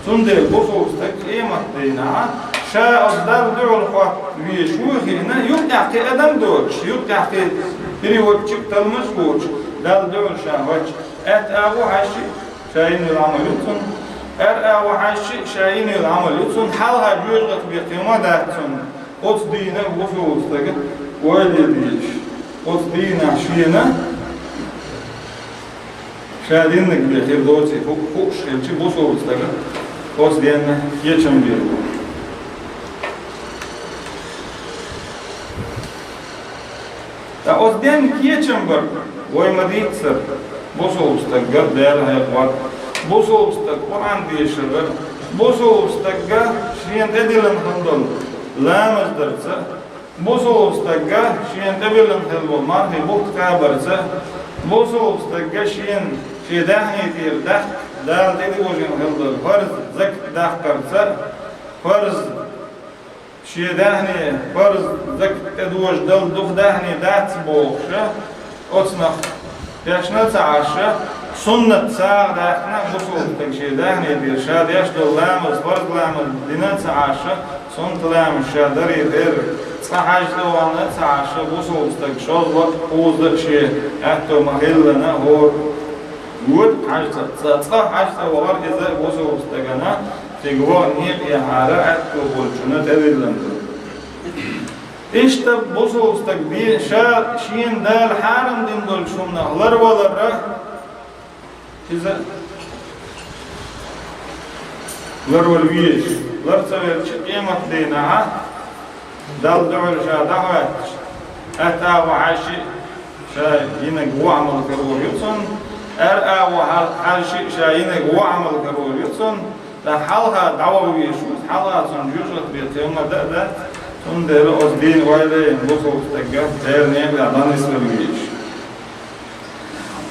Цундела бусалба стаг къематдийнахь ша оцу Далла дуьхьал хӀотта везаш ву хиъна, юккъехь кхин адам доцуш, юккъехь кхин переводчик, талмаж воцуш, Далла дуьхьал ша хӀотташ, аьтта агӀо хьаьжчи, ша йина йолу Ӏамал ю цунна, аьрра агӀо хьаьжчи, ша йина йолу Ӏамал ю цунна, хьалха жоьжахати бен кхин хӀума дац цунна. Оцу дийнахь бусалба стага ойла е дезаш. Оцу дийнахь шена ша диннарг бен хир доций ху-, хууш хилча, бусалба стага оцу денна кечам бийр бу. Ткъа оцу денна кечам бар вай ма-дийццара, бусалба стагга Дала хьекъавар, бусалба стаг Къуръан дешар, бусалба стагга шена тӀедиллина хила долу ламаз дарца, бусалба стагга шена тӀебиллина хила болу мархий бутт кхабарца, бусалба стагга шена шен даьхни тӀера даккха Дала тӀедожийна хила долу фарз закат даккхарца, фарз шен даьхни, фарз закат тӀедожа дала дукха даьхни дац бохуша, оцунах тешна а ца Ӏаш, суннат сагӀа даьккхина бусалба стаг шен даьхни тӀера ша деш долу ламаз, фарз ламаз дина а ца Ӏаш, суннат ламаз ша дарий дера, цкъа хьаьжцӀа вахана а ца Ӏаш, бусалба стаг шозлагӀа а, кхузза а шен аьтто ма-хиллара хӀора вуьту хьаьжцӀа, цкъа хьаьжцӀа вахара иза бусалба стагана, цига ваха некъ яхьара аьтто болчунна тӀедиллина ду. Иштта бусалба стаг де-, ша шена Дала хьарам дина долчу хӀуманах ларваларра, иза ларвала везаш, лар ца велча, къематдийнахьа Далла дуьхьал ша дӀахӀоьттича, атта агӀо хьаьжча ша йинарг вон Ӏамал карор ю цунна, аьрра агӀо хьа-, хьаьжча ша йинарг вон Ӏамал карор ю цунна, ткъа хьалха дӀаваха везаш ву, хьалха цунна жоьжахати бен тема дан а дац, цундела оцу дийна ойла йина бусалба стагга Делан некъа дӀанислур везаш.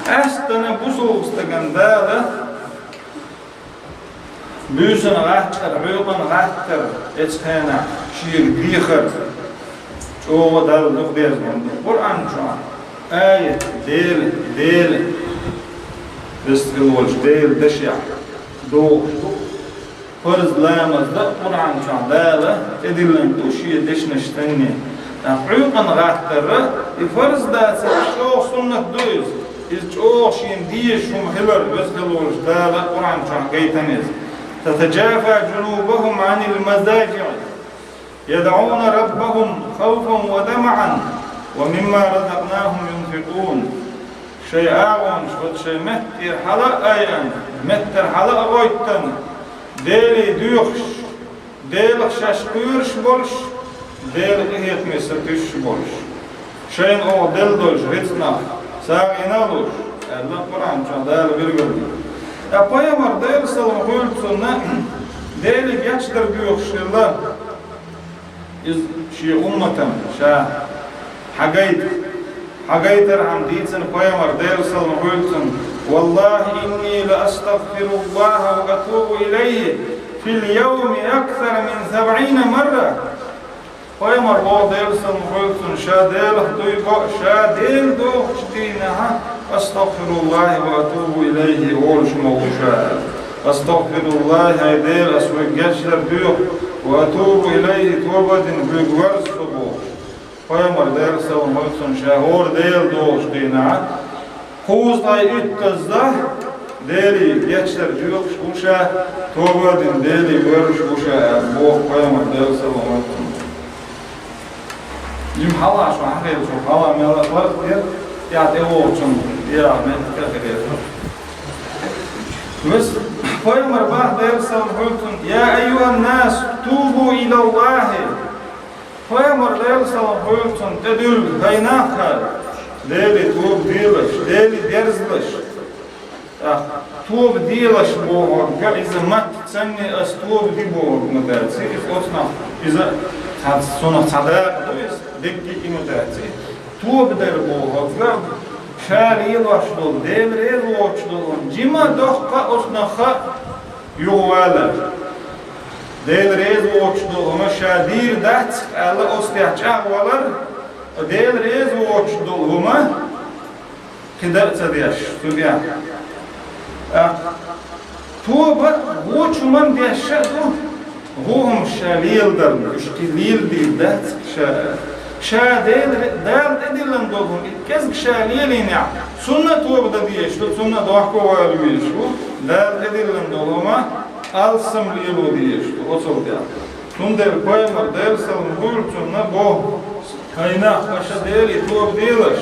Къаьсттина бусалба стагана Дала буьйсанна гӀаттар, хьоькъанна гӀаттар, эцу хенахь шега дехар чӀогӀа Далла дукха деза хӀума ду. Къуръан чохь аят, Дела, Дела, вистхила волчу Делан дашехь догӀуш ду. Фарз ламаз дан а Къуръан чохь Дала тӀедиллина ду шен дешнаш санна. ТӀаккха хьоькъанна гӀаттар, и фарз дацара чӀогӀа суннат ду иза. Иза чӀогӀа шена дезаш хӀума хилар, веза хила волчу Дала Къуръан чохь гайтина иза: «تتجافى جنوبهم عن المضاجع يدعون ربهم خوفا وطمعا ومما رزقناهم ينفقون». Шайн агӀонаш оцу шайн меттера хьала а айина, меттара хьала а гӀоьттина, Деле доьхуш, Делах шаьш кхоьруш болуш, Делан къинхетаме сатуьйсуш болуш, шайна оха делла долчу рицкъанах сагӀина а луш, аьлла Къуръан чохь Дала билгалдина. Ткъа пайхамар, Делан салам хуьлда цунна, Деле гечдар доьхуш хилла. Иза шен умматана ша хьагайта, хьагайтархьама дийцина пайхамар, Делан салам хуьлда цунна: «والله إني لأستغفر الله وأتوب إليه في اليوم أكثر من سبعين مرة». Пайхамар боху, Делан салам хуьлда цунна, ша Делах дуй бо, ша Дела дохучу дийнахьа «أستغفر الله وأتوب إليه» олуш ма ву ша. «أستغفر الله», хӀай Дела, ас хьоьга гечдар доьху, «وأتوب إليه», тоба а дина хьоьга верза со боху. Пайхамар, Делан салам хуьлда цунна, ша хӀора Дела дохучу дийнахьа кхузткъе уьттазза Деле гечдар доьхуш ву ша, тоба а дина Деле воьрзуш ву ша, аьлла боху пайхамар, Делан салам хуьлда цунна. Жима хьалха шу хьахийла, шу хьалха мел а паргӀат дера, тӀехь тӀевогӀучунна тӀехь меттиг а хир дера. Вес пайхамар боху, Делан салам хуьлда цунна: «يا أيها الناس توبوا إلى الله». Пайхамар, Делан салам хуьлда цунна, тӀедуьллу: «ХӀай нах, Деле тоба делаш, Деле дерзалаш». ТӀаккха тоба делаш бохург, иза матта санна, ас тоба ди бохург ма дац, иза оцунах, иза цхьа, цунах цхьа дакъа ду иза, дерриге и ма дац. Тоба дар бохург, ша лелош долу, Дела реза воцуш долу хӀума жима а, доккха а, оцунах а юхавалар. Дела реза воцуш долу хӀума ша дийр дац аьлла, оцу тӀехь чӀагӀвалар, Дела реза воцуш долу хӀума кхидӀа а ца деш, цу тӀехь. ТӀаккха тоба вочу хӀуманна деш а ду, вон хӀума ша леладарна, уьш кхин леладийр дац ша. Ша Дела, Дала тӀедиллина долу хӀума, и кӀезиг ша лелийнехь, цунна а тоба дан дезаш ду, цунна а дохко вала везаш ву, Дала тӀедиллина долу хӀума алсам лело дезаш ду, оцул тӀехь. Цундела пайхамар, Делан салам хуьлда цунна, боху: ХӀай нах, аша Деле тоба делаш,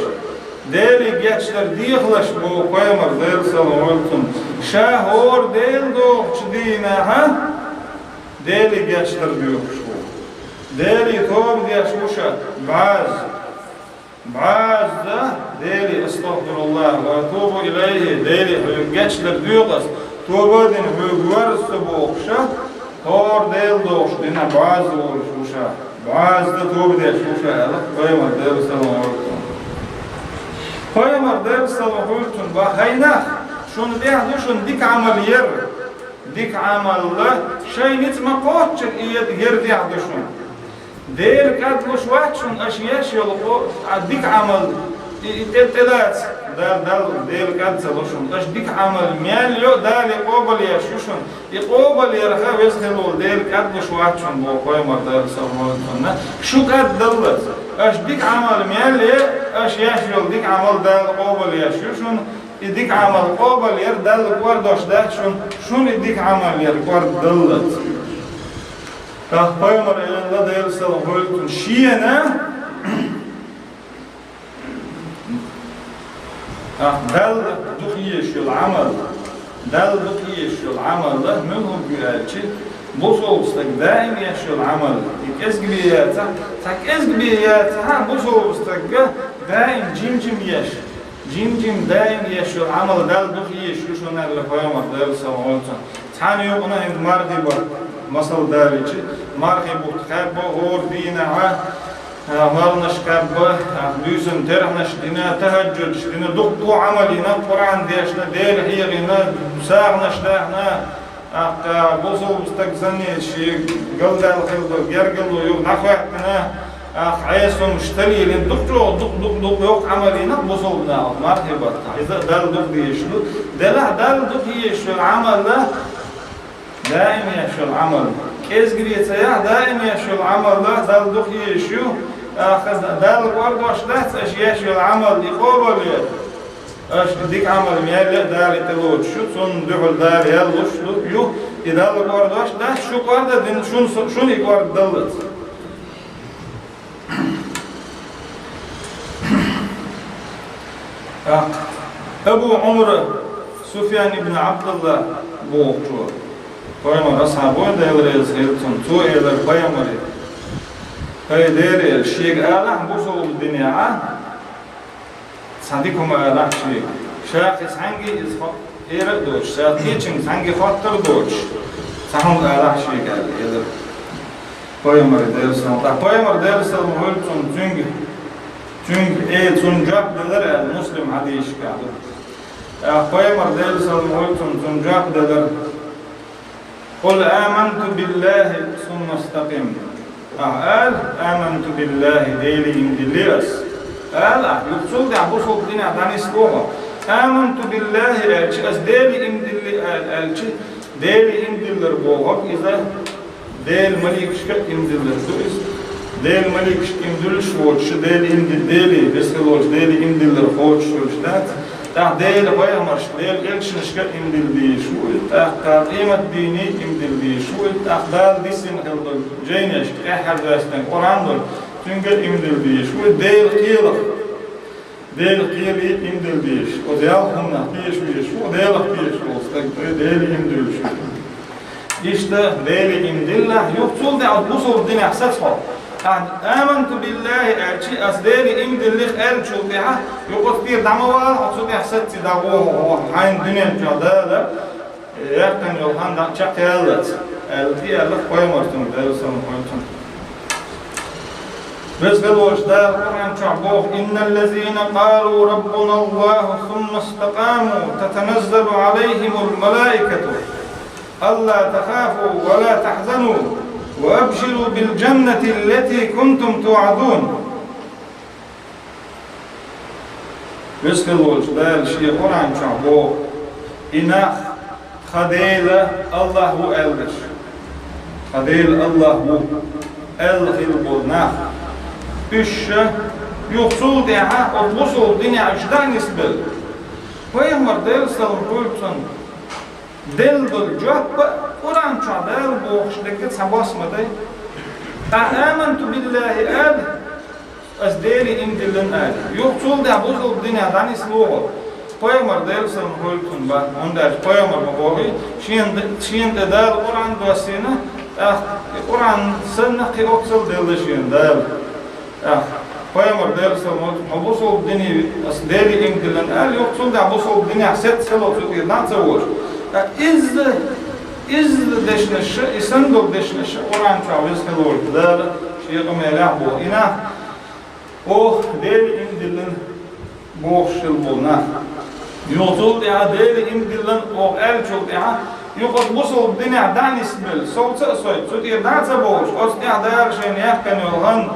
Деле гечдар дехалаш, боху пайхамар, Делан салам хуьлда цунна. Ша хӀора Дела дохучу дийнахьа Деле гечдар доьхуш ву. Деле тоба деш ву ша, бӀозза. БӀозза Деле, астагӀфируллахӀ ва атубу илайхӀи, Деле хьоьга гечдар доьху ас, тоба а дина хьоьга верза со бохуш ша, хӀора Дела дохучу дийнахьа бӀозза волуш ву ша, бӀозза тоба деш ву ша, аьлла пайхамар, Делан салам хуьлда цунна. Пайхамар, Делан салам хуьлда цунна, боху: хӀай нах, шуна тӀехь ду шуна дика Ӏамал яр. Дика Ӏамал шайн ницкъ ма кхоччура, и яр тӀехь ду шуна. Делан кӀад луш вац шуна аша еш йолу къо-, а, дика Ӏамал, и, и тӀе-, тӀелаца, Дала, Дала Делан кӀад ца ло шуна. Аша дика Ӏамал мел йо, Дала и къобалъеш ю шуна. И къобалъярх Веза хилла волу Делан кӀад луш вац шуна, боху пайхамар, Делан салам хуьлда цунна. Шу кӀад даллалц. Аша дика Ӏамал мел е, аша еш йолу дика Ӏамал Дала къобалъеш ю шуна. И дика Ӏамал къобалъяр Далла кӀордош дац шуна, шуна и дика Ӏамал яр кӀордаллалц. ТӀаккха пайхамар элла, Делан салам хуьлда цунна, шена, тӀаккха Далла дукха езаш йолу Ӏамал, Далла дукха езаш йолу Ӏамал муьлха ю аьлча, бусалба стаг даим еш йолу Ӏамал, и кӀезиг бен яцахь, цхьа кӀезиг бен яцахь, бусалба стаг даим жим-жим еш. Жим-жим даим еш йолу Ӏамал Далла дукха езаш ю шуна, аьлла пайхамар, Делан салам хуьлда цунна. Цхьана юкъана хӀинца мархий бутт, масал далийча, мархий бутт кхаьбба хӀора дийнахьа, а, марханаш кхаьбба, а, буьйсанна терхьнаш дина, тахӀажжудаш дина, дуккха а Ӏамал йина, Къуръан дешна, Дела хьехийна, сагӀанаш даьхна, тӀаккха бусалба стаг санна шен галдаьлла хилла долу гергарло юха дӀахӀоьттина, тӀаккха Ӏеса хӀумнаш талийна, дукха чӀогӀа, дукха, дукха, дукха йоккха Ӏамал йина бусалба наха мархий баттахь. Иза а Далла дукха дезаш ду. Делахь Далла дукха езаш йолу Ӏамал даим еш йолу Ӏамал. КӀезиг бен ца яхь, даим еш йолу Ӏамал Далла дукха езаш ю. ТӀаккха Далла кӀордош дац аша еш йолу Ӏамал и къобалъяр. Аша дика Ӏамал мел яр Дала тӀелоцуш ю, цунна дуьхьал Дала ял луш ду, ю, и Далла кӀордош дац, шу кӀорда дина, шуна со-, шуна и кӀордаллалц. ТӀаккха Абу Ӏумра Суфьян ибн Ӏабдулла бохучо, пайхамар асхьаб ву, Дела реза хила цунна, цо элира пайхамаре: хӀай Делан элча, шега алахь бусалба динехьа, цхьа дика хӀума алахь шега. Ша кхин цхьаьнгге иза хо-, эр а доцуш, ша кхечуьнга цхьаьнгге хоттар а доцуш, цхьа хӀума алахь шега аьлла, элира пайхамаре, Делан салам. Ткъа пайхамар, Делан салам хуьлда цунна, цуьнга, цуьнга, э, цунна жоп делира аьлла, Муслим хьадисашкахь ду. ТӀаккха пайхамар, Делан салам хуьлда цунна, цунна жоп делира: «Къул аманту биллахӀи, сумма стакъим». Ахьа ала: «Аманту биллахӀи», Деле иман диллира ас. Ала ахьа, юха цул тӀаьхьа бусалба динехь дӀанисло хьо. «Аманту биллахӀи» аьлча, ас Деле иман диллира аьлча, Деле иман диллар бохург иза, Делан маликашка а иман диллар ду иза. Делан маликашка иман диллуш воцуш, Деле иман ди-, Деле, веза хила волчу Деле иман диллар кхочуш долуш дац. ТӀаккха Делан пайхамаршка, Делан элчанашка а иман дилла дезаш ву иза. ТӀаккха къематдийне а иман дилла дезаш ву иза. ТӀаккха Дала дисина хила долу жайнашка, тӀаьххьара даьстина Къуръан долу, цуьнга а иман дилла дезаш ву иза. Делан кхелах, Делан кхеле а иман дилла дезаш. Оцу ялх хӀуманах теша везаш ву, Делах теша волу стаг, Деле иман диллуш ву. Иштта Деле иман диллахь, юха цул тӀаьхьа бусалба динехь саца хьо. Ахьа «Аманту биллахӀи» аьлча, ас Деле иман диллира аьллачул тӀаьхьа, юха оцу тӀера дӀа ма вала хьо, цу тӀаьхьа саца дӀагӀо хьо, хьайна дуьнен чохь Дала яьккхина йолу хан дӀа чекхъяллалц, аьлла, тӀе аьлла пайхамар цунна, Делан салам хуьлда цунна. Веза хила волчу Дала Къуръан чохь боху: «Инналлазина къалу раббуналлахӀу, сумма стакъаму, татаназзалу Ӏалайхимул малаикату». «Алла тахафу ва ла тахзану, ва абширу бил джаннати ллати кунтум туадун». Веза хила волчу Дала Шен Къуръан чохь боху: «И нах, тхан Дела АллахӀ ву аьлла дерш, тхан Дела АллахӀ ву», аьлла хила болу нах, уьш ша, юха цул тӀаьхьа оцу бусалба динехь уьш дӀа а нисбелла. Пайхамар, Делан салам хуьлда цунна, делла долу жоп а Къуръан чохь Дала бохуш дерг цхьа бос ма дай. Ахьа «Аманту биллахӀи» ала, Ас Деле иман диллина аьлла. Юха цул тӀаьхьа бусалба динехь дӀанисло хьо. Пайхамар, Делан салам хуьлда цунна, бац, хӀунда аьлча пайхамар ма бохий, шена, шена тӀе Дала Къуръан доссийна, тӀаккха и Къуръан санна кхин оццул делла шена Дала. ТӀаккха пайхамар, Делан салам хуьлда цунна, хьо бусалба дине, ас Деле иман диллина аьлла, юха цул тӀаьхьа бусалба динехь сецца хилла цу тӀера дӀа а ца волуш. ТӀаккха изза, изза дешнаш, и санна долу дешнаш Къуръан чохь веза хилла волчу Дала шен къамелехь боху. И нах Оха Деле иман диллина бохуш хилла болу нах. Юха цул тӀаьхьа Деле иман диллина оха аьллачул тӀаьхьа, юха оцу бусалба динехь дӀа а нисбелла, совца а сойту, цу тӀера дӀа а ца бовлуш, оцу тӀаьхьа Дала шайна яьккхина йолу хан,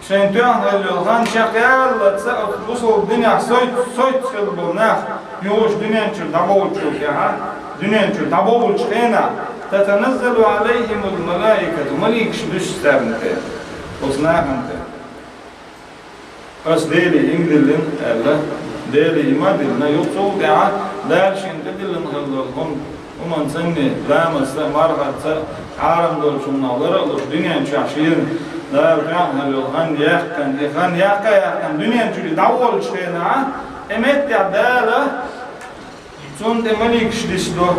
шайна тоьхна хилла йолу хан, шен кхаьллаца оцу бусалба динехь сойту, сойту хилла болу нах, юха уьш дуьнен чуьра дӀабовлучул тӀаьхьа, дуьнен чуьра дӀабовлучу хенахь, تتنزل عليهم الملائكة, маликаш дуьсу царна тӀе, оцу нахана тӀе. Ас Деле иман диллина аьлла, Деле иман диллина, юха цул тӀаьхьа Дала шена тӀедиллина хилла долу хӀума, хӀуманца санна, ламазца а, мархаца а, хьарам долчунах лара а луш, дуьнен чохь шена Дала тоьхна хилла йолу хан яьккхина, и хан яккха а яьккхина, дуьнен чуьра дӀаволучу хенахь, и меттехь Дала Цунна тӀе маликаш дисдо.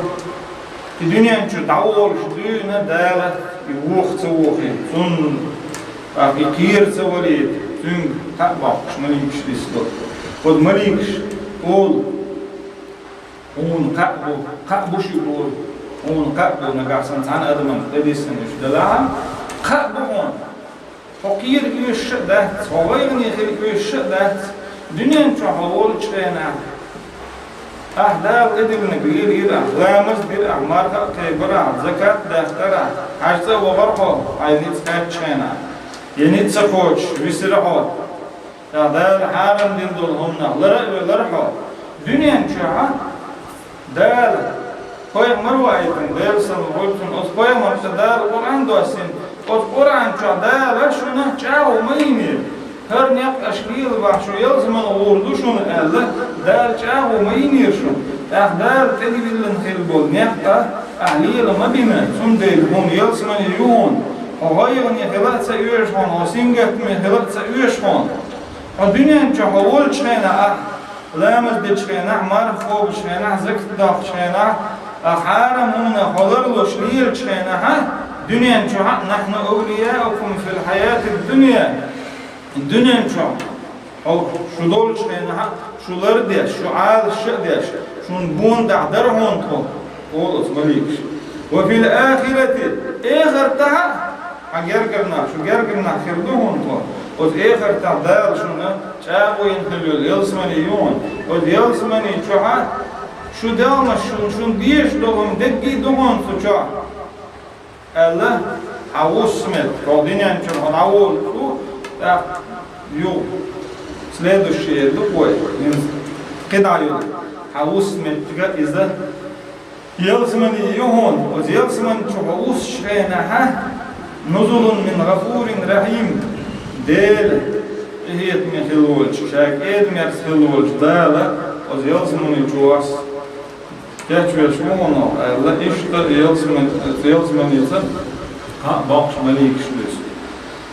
И дуьнен чу дӀаволуш дуьйна Дала и вохо ца вохийта, цунна, а, и кхера ца валийта, цуьнга кхаъ боккхуш маликаш дисдо. Оцу маликаш олу: «Хьуна кхаъ бу, кхаъ бу шуьга», олу. «Хьуна кхаъ бу, нагахь санна цхьана адамна тӀедиссина уьш делахь а, кхаъ бу хьуна». Хьо кхера оьшуш а дац, хьо гӀайгӀане хила оьшуш а дац, дуьнен чохь хьо волчу хенахь. Ахь Дала тӀедиллинарг лелийра ахь, ламаз дира ахь, марха а кхайкхира ахь, закат а даьккхира ахь, хьаьжцӀа а вахара хьо, хьайн ницкъ кхаьччу хенахь, я ницкъ ца кхочуш висира хьо. Ткъа Дала хьарам дина долу хӀуманах лара а велира хьо. Дуьнен чохь а Дала пайхамар ваийтина, Делан салам хуьлда цунна, оцу пайхамарца Дала Къуръан доссийна, оцу Къуръан чохь Дала шуна чӀагӀо ма йинера. ХӀара некъ аша лела бахь, шу ялсамане гӀур ду шуна аьлла, Дала чӀагӀо ма йинера шуна. ТӀаккха Дала тӀедиллина хилла болу некъ а ахь лела ма бина, цундела хьуна ялсамане ю хьуна. Хьо гӀайгӀане хила а ца оьшу хьуна, хьо сингаттаме хила а ца оьшу хьуна. Хьо дуьнен чохь хьо волчу хенахь ахь, ламаз дечу хенахь, марха кхобучу хенахь, закат доккхучу хенахь, а хьарам хӀуманах хьо ларлуш лелачу хенахь, дуьнен чохь а: «Нахьну авлияукум фил хьаятид дунья». Дуьнен чохь хьо шу долчу хенахь, шу лардеш, шу Ӏалашъеш а деш, шуна бонда дара хьуна тхо, олу оцу маликаша. «Ва фил ахирати», эхартахь а, хьан гергара нах, шу гергара нах хир ду хьуна тхо. Оцу эхартахь Дала шуна чӀагӀо йина хилла йолу ялсамани ю хьуна. Оцу ялсамани чохь а шу делмаш, шуна, шуна дезаш долу хӀума дерриге а ду хьуна цу чохь, аьлла, хьан вуссу меттиг, хьо дуьнен чуьра хьо дӀаволуш ву, тӀаккха юха следующий ду вай, хӀинца кхидӀа ю, хьан вуссу меттиг а иза. Ялсамани ю хьуна, оцу ялсамани чу хьо вуссучу хенахь, «Нузулун мин гӀафурин рахьим», Дела къинхетаме хилла волчу, ша кӀеда-мерза хилла волчу Дала оцу ялсамани чу вас кечвеш ву хьуна, аьлла, иштта ялсамани, ялсаманица кхаъ боккхуш маликаш дуьсу.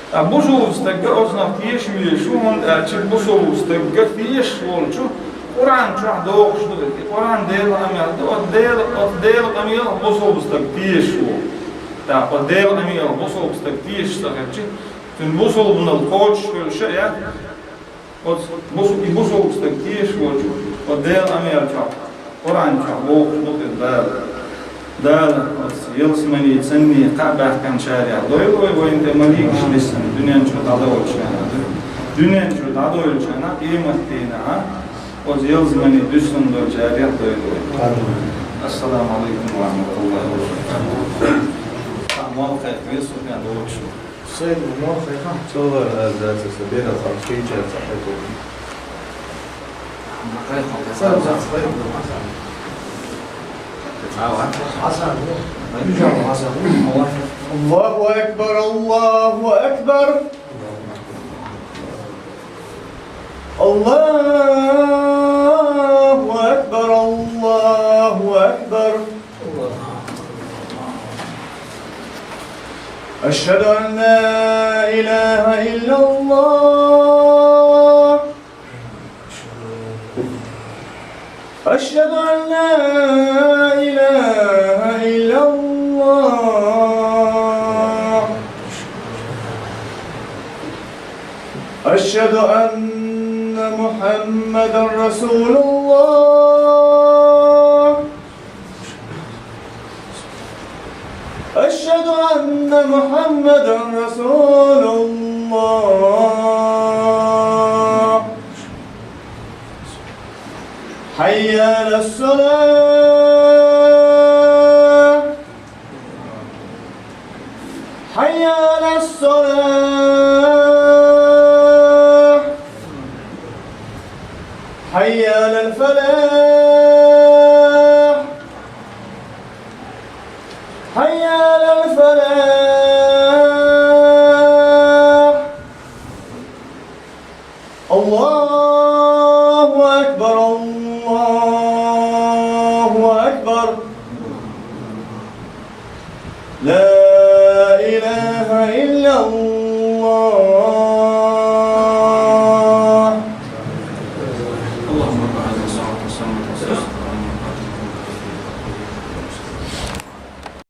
Ткъа бусалба стаг а оцунах теша везаш ву, хӀунда аьлча бусалба стаг а тешаш волчу Къуръан чохь догӀуш ду. И Къуръан Делан къамел ду, оцу Дела, оцу Делан къамелах бусалба стаг тешаш ву. ТӀаккха оцу Делан къамелах бусалба стаг тешаш ца хилча, цуьнан бусалбанал кхочуш хуьлуш а яц. Оцу бусу-, и бусалба стаг тешаш волчу, оцу Делан къамел чохь, Къуръан чохь бохуш бу хир Дала. Дала оцу ялсамани санна кхаъ баьккхинчарех дойла вай, вайна тӀе маликаш диссина, дуьнен чу дӀадовлучу хенахь. Дуьнен чу дӀадовлучу хенахь, къематдийнахь, оцу ялсамани дуьссина долчарех дойла вай. Амин. Ассаламу алайкум ва рахматуллахи ва баракатуху. Амма кхайкхаве, сухьян доцуш. Сайд, муха хьехам? Цо вара аз дац, аса бера хан кийча ца хьекху. Сайд, ца хьекху. Хьасан. Хьасан. Аллаху акбар, Аллаху акбар. Аллаху акбар, Аллаху акбар. أشهد أن لا إله إلا الله. أشهد أن لا إله إلا الله. أشهد أن محمدا رسول الله. أشهد أن محمدا رسول الله. حي على الصلاة. حي على الصلاة. حي على الفلاح. حي على الفلاح. الله أكبر، الله أكبر. لا إله إلا الله. اللهم رب هذه الصلاة والسلام.